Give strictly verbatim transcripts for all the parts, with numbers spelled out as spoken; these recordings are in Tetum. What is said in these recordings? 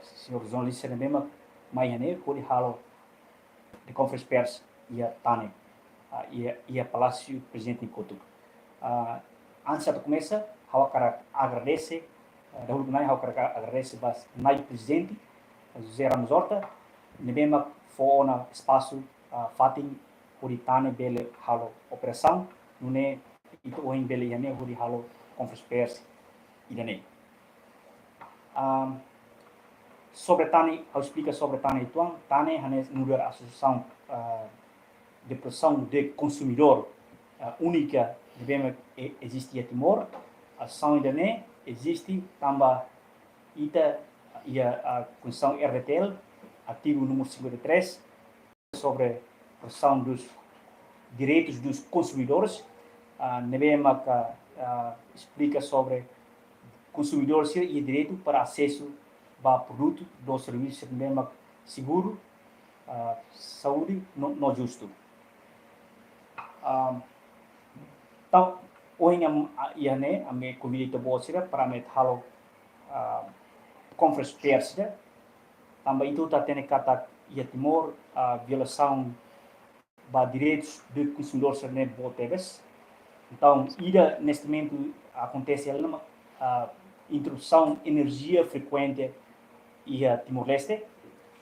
señór jornalista ne'ebé mak mai iha ne'e hodi halo de'it conference press iha Tane, ah, iha, iha Palásiu Prezidente nia kotuk. Ah, antes atu komesa, ha'u hakarak agradese, ah, dahuluk mai ha'u hakarak agradese ba Nai Prezidente, José Ramos Horta, ne'ebé mak fó ona espasu, ah, fatin hodi Tane bele halo operasaun, nune'e ita ohin bele iha ne'e hodi halo conference press ida-ne'e. Ah, sobre Tane, ha'u esplika sobre Tane uitoan, Tane hanesan nu'udar asosiasaun, ah, de protesaun de konsumidór, ah, únika ne'ebé mak e-, eziste iha Timor. Asosiasaun ida-ne'e eziste tanba ita iha, ah, Konstituisaun R D T L, artigu númeru cinquenta e três, sobre protesaun dos direitos dos consumidores, ah, ne'ebé maka, ah, esplika sobre konsumidór sira iha direitu para asesu ba produtu no servisu ne'ebé mak seguru, ah, saúde no, no justu. Ah, entaun, ohin ami, ah, iha ne'e, ami konvida ita-boot sira para ami halo, ah, conference press ida, tanba ita hotu hatene katak iha Timor, ah, violasaun ba direitus do konsumidór sira-ne'e boot tebes. Entaun, ida neste momentu akontese hela ne'e, ah, interrupsaun enerjia frekuente iha Timor-Leste.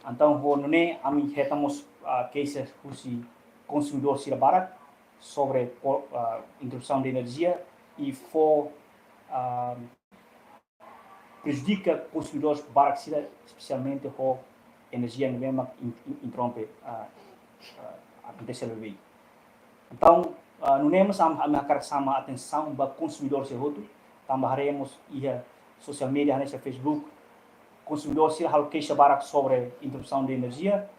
Entaun, ho nune'e ami hetan mós, ah, keixa husi konsumidór sira barak sobre ko-, ah, interrupsaun de enerjia i fó, ah, prejudika konsumidores barak sira, espesialmente ho enerjia ne'ebé mak in-, in-, interrompe, ah, ah, akontese loron. Entaun, ah, nune'e mós ami, ami hakarak xama atensaun ba konsumidór sira hotu, tanba haree mós iha social media, hanesan Facebook, konsumidór sira halo keixa barak sobre interrupsaun de enerjia.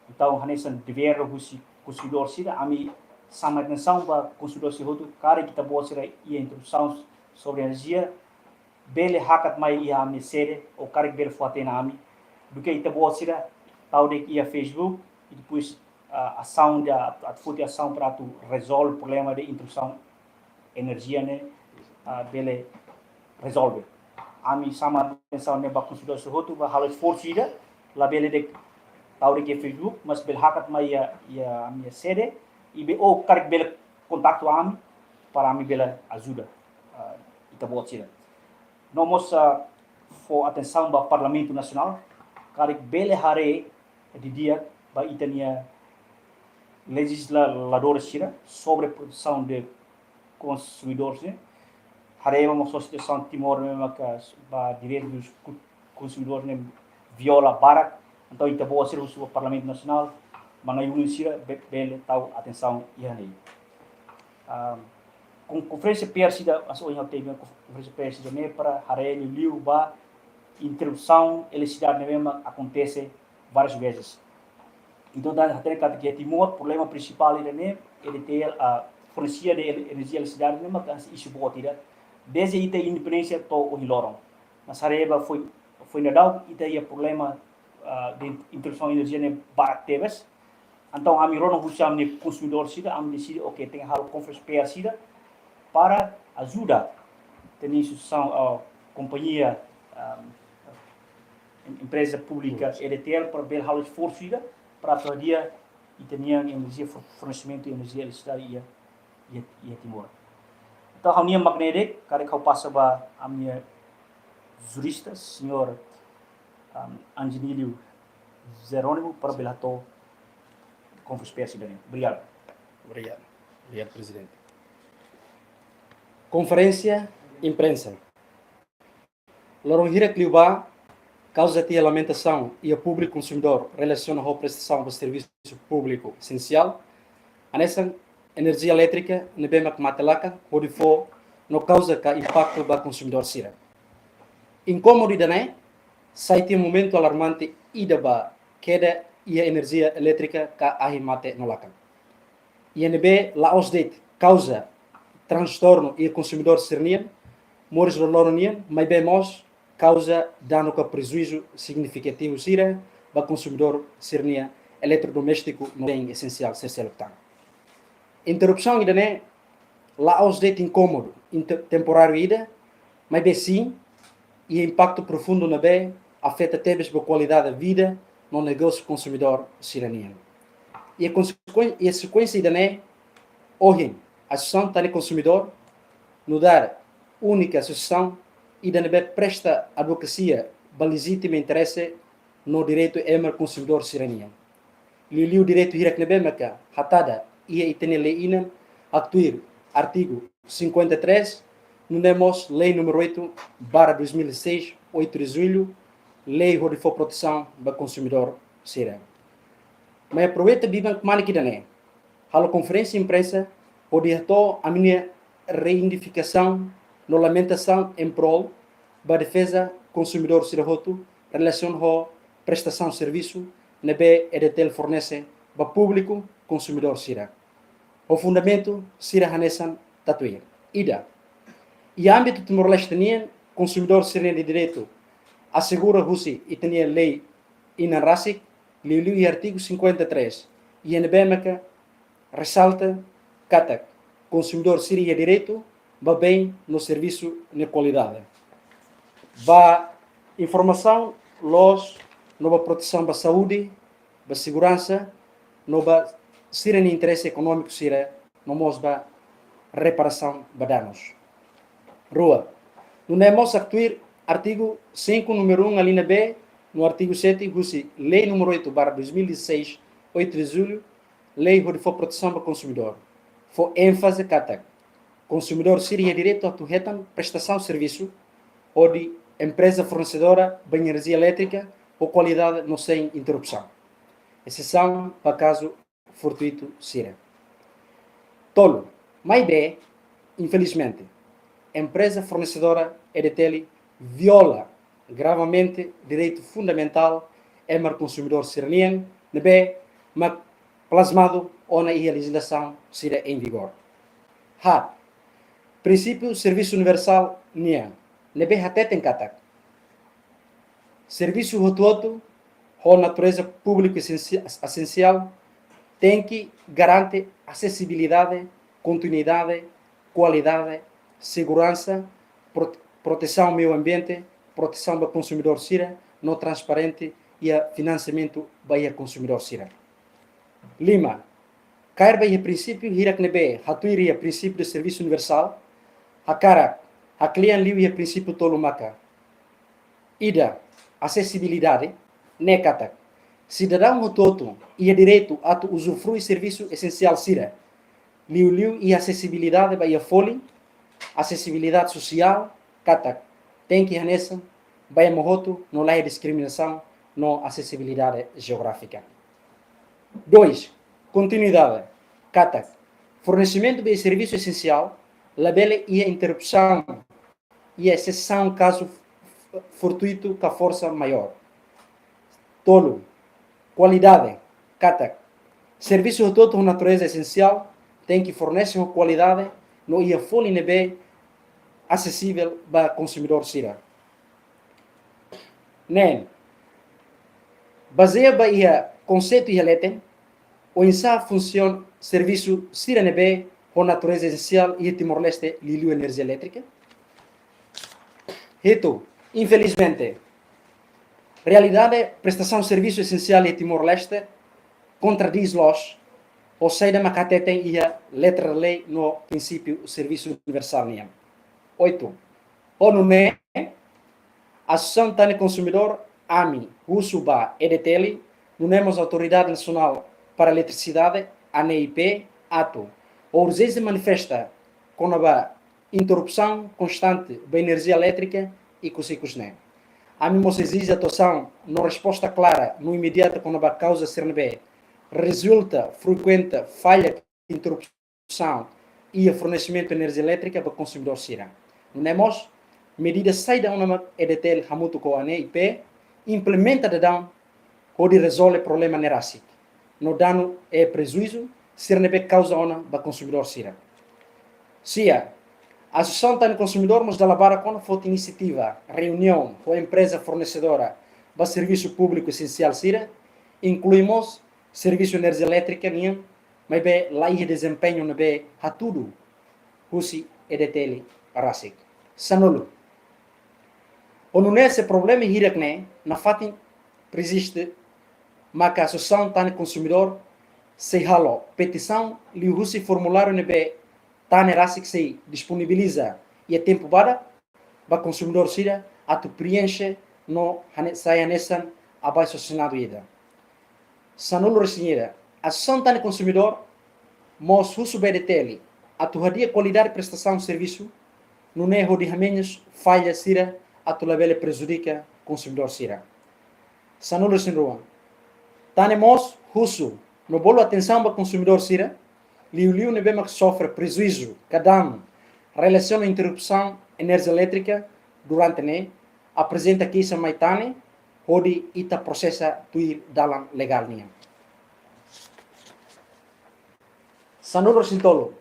Entaun, hanesan devér husi konsumidór sira, ami xama atensaun ba konsumidór sira hotu, karik ita-boot sira iha interrupsaun sobre enerjia, bele hakat mai iha ami sede, ou karik bele fó-hatene ami, duké ita-boot sira tau de'it iha Facebook, i depois, ah, asaun de atu, atu foti asaun para atu rezolve problema de interrupsaun enerjia ne'e, ah, bele rezolve. Ami xama atensaun ne'e ba konsumidór sira hotu, ba halo esforsu ida, labele de'it tau de'it iha Facebook, mas bele hakat mai iha, iha ami sede, i be, ou karik bele kontaktu ami, para ami bele ajuda, ah, ita-boot sira. No mós, ah, fó atensaun ba Parlamentu Nasionál, karik bele haree didi'ak ba ita-nia lejizladór sira sobre protesaun de konsumidores ne'e. Haree ba mós situasaun Timor ne'e maka ba direitu dos ku-, konsumidores ne'e viola barak. Entaun, ita-boot sira husu Parlamentu Nasionál, mana yuli sira be-, bele tau atensaun iha ne'e. Ah, kon-, konferénsia pers ida, hanesan ohin ha'u temi, konferénsia pers ida-ne'e para haree liuliu ba interrupsaun eletrisidade ne'ebé mak akontese várias vezes. Entaun, ita hatene katak iha Timor, problema prinsipál ida-ne'e, E D T L, ah, fornesia de ele-, enerjia eletrisidade ne'e mak hanesan isu boot ida, desde ita independénsia to'o ohin loron. Mas haree ba foin, foin daudaun, ita iha problema, ah, de interrupsaun enerjia ne'e barak tebes. Entaun, ami rona husi ami-nia konsumidór sira, ami deside, oke, tenke halo conference pers ida para ajuda ita-nia instituisaun, ah, kompañia, ah, em-, empreza públika E D T L para bele halo esforsu ida para atu hadi'a ita-nia enerjia for-, fornesimentu enerjia eletrisidade iha, iha, iha Timor. Entaun, ha'u-nia mak ne'e de'it, karik ha'u pasa ba ami-nia jurista, señór, ah, Angenilio Jerónimo, para bele hato'o conference pers ida-ne'e. Obrigadu. Obrigadu. Obrigadu, Prezidente. Konferénsia imprensa. Loron hirak liubá, kauza tiha lamentasaun iha públiku konsumidór relasiona ho prestasaun ba servisu públiku esensiál, hanesan enerjia elétrika ne'ebé mak mate lakan, hodi fó no kauza ka impaktu ba konsumidór sira. Inkómodu ida-ne'e sai tiha momentu alarmante ida ba keda iha enerjia elétrika ka ahi mate no lakan. Iha ne'ebé la'ós de'it kauza transtornu iha konsumidór sira-nian moris loroloron nian, maibé mós kauza danu ka prejuízu signifikativu sira ba konsumidór sira-nia eletrodoméstiku no bens esensiais seluk tan. Interrupsaun ida-ne'e la'ós de'it inkómodu inter-, temporáriu ida, maibé sin iha impaktu profundu ne'ebé afeta tebes ba kualidade vida no negósiu konsumidór sira-nian. I a konsekuen-, i a sekuénsia ida-ne'e, ohin, Asosiasaun Tan Konsumidór nu'udar únika asosiasaun ida ne'ebé presta advokasia ba lejitima interese no direitu ema konsumidór sira-nian. Liuliu direitu hirak ne'ebé maka hatada iha ita-nia lei inan, haktuir artigu cinquenta e três, nune'e mós lei número oito barra dois mil e seis, oito de julho, lei hodi fó protesaun ba konsumidór sira. Mai aproveita biban kmanek ida-ne'e halo konferénsia imprensa hodi hato'o ami-nia reivindikasaun no lamentasaun em prol ba defeza konsumidór sira hotu relasiona ho prestasaun servisu ne'ebé EDTL fornese ba públiku konsumidór sira. Ho fundamentu sira hanesan tatuir. Ida, iha ámbitu Timor-Leste nian, konsumidór sira-nia direitu asegura husi ita-nia lei inan rasik, liuliu iha artigu cinquenta e três, iha ne'ebé maka resalta katak konsumidór sira iha direitu ba bem no servisu nia kualidade, ba informasaun loos no ba protesaun ba saúde, ba seguransa, no ba sira-nia interese ekonómiku sira, no mós ba reparasaun ba danus. Rua, nune'e mós haktuir artigu cinco, número um, alínea B, no artigu sete, husi lei número oito barra dois mil e seis, oito de julho, lei hodi fó protesaun ba konsumidór, fó énfaze katak konsumidór sira iha direitu atu hetan prestasaun servisu hodi empreza fornesedora ba enerjia elétrika ho kualidade no sein interrupsaun, exesaun ba kazu fortuitu sira. Tolu, maibé, infelizmente, empreza fornesedora EDTL viola gravamente direitu fundamentál ema konsumidór sira-nian, ne'ebé mak plasmadu ona iha lejizlasaun sira em vigor. Haat, prinsípiu servisu universál nian, ne'ebé hateten katak servisu hotu-hotu ho natureza públiku esensi-, esensiál tenke garante asesibilidade, kontinuidade, kualidade, seguransa, pro-, protesaun meiu ambiente, protesaun ba konsumidór sira, no transparente iha finansiamentu ba iha konsumidór sira. Lima, kaer ba iha prinsípiu hirak ne'ebé hatuir iha princípio de serviço universal, hakarak haklean liu iha prinsípiu tolu maka: ida, asesibilidade, ne'e katak sidadaun hotu-hotu iha direitu atu uzufrui servisu esensiál sira, liuliu iha asesibilidade ba iha folin, asesibilidade sosiál, katak tenke hanesan ba ema hotu no laiha diskriminasaun no asesibilidade jeográfika. Dois, kontinuidade, katak fornesimentu ba servisu esensiál labele iha interrupsaun, iha exesaun kazu fortuitu ka forsa maiór. Tolu, kualidade, katak servisu hotu-hotu ho natureza esensiál tenke fornese ho kualidade no iha folin ne'ebé asesivel ba konsumidór sira. Neen, bazeia ba iha konseitu iha leten, oinsá funsiona servisu sira ne'ebé ho natureza esensiál iha Timor-Leste, liuliu enerjia elétrika? Hitu, infelizmente, realidade prestasaun servisu esensiál iha Timor-Leste kontradís loos ho saida mak hateten iha letra lei no prinsípiu servisu universál nian. Oito, ho nune'e, Asosiasaun Tan Konsumidór, ami, husu ba EDTL, nune'e mós Autoridade Nasionál para Eletrisidade, ANEELP, atu ho urjénsia manifesta kona-ba interrupsaun konstante ba enerjia elétrika ikus-ikus ne'e. Ami mós ezije atuasaun no resposta klara no imediata kona-ba kauza sira ne'ebé rezulta frekuente falla, interrupsaun iha fornesimentu enerjia elétrika ba konsumidór sira. Nune'e mós, medida saida ona mak EDTL hamutuk ho ANEELP implementa daudaun hodi rezolve problema ne'e rasik no danu i prejuízu sira ne'ebé kauza ona ba konsumidór sira. Sia, Asosiasaun Tan Konsumidór mós dala barak ona foti inisiativa reuniaun ho empreza fornesedora ba servisu públiku esensiál sira, inklui mós servisu enerjia elétrika nian, maibé laiha dezempeñu ne'ebé hatudu husi EDTL rasik. Sanulu, Ho nune'e, se problema hirak-ne'e nafatin persiste, maka Asosiasaun Tan Konsumidór sei halo petisaun liuhusi formuláriu ne'ebé Tan rasik sei disponibiliza iha tempu badak ba konsumidór sira atu preenxe no hane-, sai hanesan abaixo-assinado ida. Sanulu-resin-ida, Asosiasaun Tan Konsumidór mós husu ba EDTL atu hadi'a kualidade prestasaun servisu, nune'e hodi hamenus falla sira atu labele prejudika konsumidór sira. Sanulu-resin-rua, Tan mós husu no bolu atensaun ba konsumidór sira, liuliu ne'ebé mak sofre prejuízu ka danu relasiona ho interrupsaun enerjia elétrika durante ne'e, aprezenta keixa mai Tan, hodi ita prosesa tuir dalan legál nian. Sanulu-resin-tolu,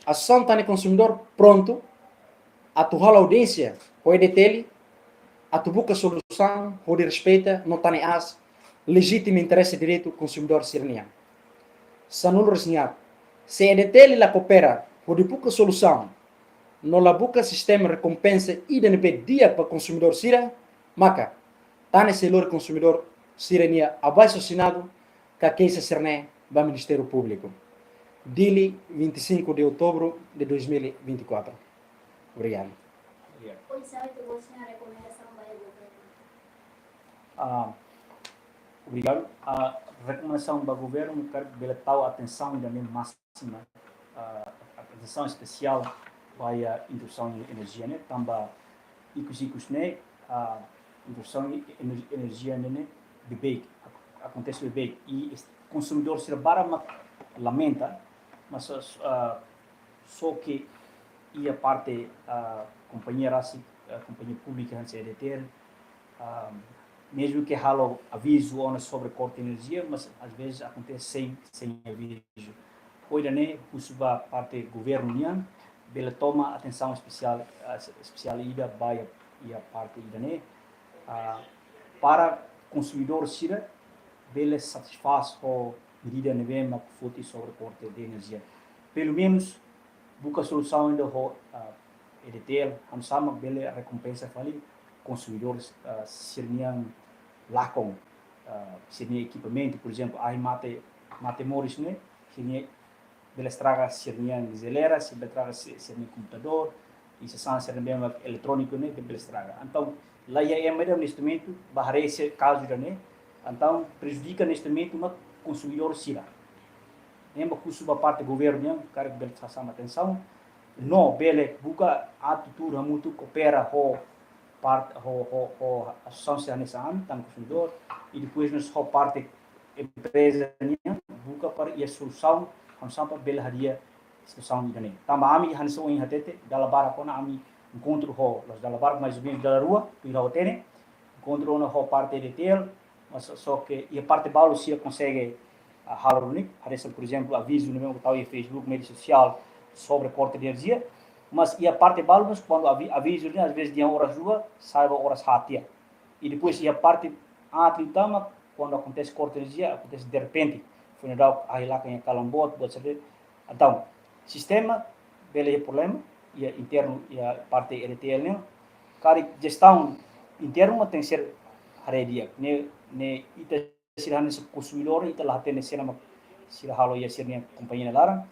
Asosiasaun Tan Konsumidór prontu atu halo audiénsia ho EDTL atu buka solusaun hodi respeita no tane aas lejitima interese direitu konsumidór sira-nian. Sanulu-resin-haat, se EDTL la koopera hodi buka solusaun no la buka sistema rekompensa ida ne'ebé di'ak ba konsumidór sira, maka Tan sei lori konsumidór sira-nia abaixo-assinado ka keixa sira-ne'e ba Ministériu Públiku. Dili, vinte e cinco de outubro de dois mil e vinte e quatro. Obrigadu. Obrigadu. Oinsá ita-boot sira-nia rekomendasaun ba governu? Ah, obrigadu. Ah, rekomendasaun ba governu, karik bele tau atensaun ida-ne'e másimu, ah, atensaun espesiál ba iha interrupsaun enerjia ne'e, tanba ikus-ikus ne'e, ah, interrupsaun ener-, enerjia ne'e, ne'e beibeik, ak-, akontese beibeik. I es-, konsumidór sira barak mak lamenta, mas, ah, só ke iha parte, ah, kompañia rasik, ah, kompañia públika hanesan EDTL, ah, mezmu ke halo avizu ona sobre korte enerjia, mas às vezes akontese sein, sein avizu. Ho ida-ne'e husu ba parte governu nian, bele toma atensaun espesiál, ah, espesiál ida ba iha, iha parte ida-ne'e, ah, para konsumidór sira bele satisfás ho medida ne'ebé mak foti sobre korte de enerjia. Pelumenus buka solusaun ida ho, ah, EDTL, hanesan mak bele rekompensa fali konsumidór, ah, sira-nian lakon, ah, sira-nia ekipamentu, por ezemplu, ahi mate, mate moris ne'e, sira-nia bele estraga sira-nian jeleira, sira bele estraga si-, sira-nia komputadór, i sasán sira ne'ebé mak eletróniku ne'e bele estraga. Entaun, la iha ema ida neste momentu ba haree kazu ida-ne'e, entaun prejudika neste momentu mak konsumidór sira. Ne'e mak husu ba parte governu nian, karik bele sa-, sama atensaun, no bele buka atu tuur hamutuk koopera ho part-, ho, ho, ho asosiasaun sira hanesan Tan Konsumidór, i depois mós ho parte empreza nian, buka para iha solusaun, hanesan para bele hadi'a situasaun ida-ne'e. Tanba ami hanesan ohin hatete, dala barak ona ami enkontru ho, la'ós dala barak, mais ou menus dala rua, tuir ha'u hatene, enkontru ona ho parte EDTL, mas só, só ke iha parte balu sira konsege, ah, halo duni, hanesan, por ezemplu, avizu ne'ebé mak tau iha Facebook, média sosiál, sobre korte de enerjia, mas iha parte balu, mas kuandu avi-, avizu ne'e, às vezes, dehan oras rua, sai ba oras haat tiha. I depois iha parte aat liután mak, kuandu akontese korte de enerjia, akontese derrepente. Foin dadauk ahi lakan iha kalan boot, buat sira-ne'e. Entaun, sistema bele iha problema, iha internu, iha parte EDTL nian. Karik jestaun internu mak tenke ser haree di'ak. Ne'e, ne'e ita sira hanesan konsumidór, ita la hatene sira mak sira halo iha sira-nia kompañia nia laran.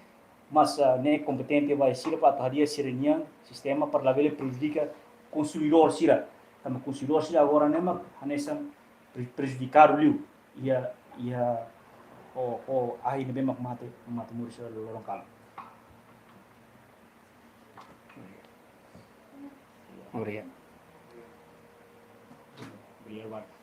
Mas, ah, ne'e kompetente ba sira para atu hadi'a sira-nian sistema para labele prejudika konsumidór sira. Tanba konsumidór sira agora ne'e mak hanesan pre-, prejudikadu liu iha, iha ho, ho ahi ne'ebé mak mate, mate moris sira loron kalan. Obrigadu. Obrigadu barak.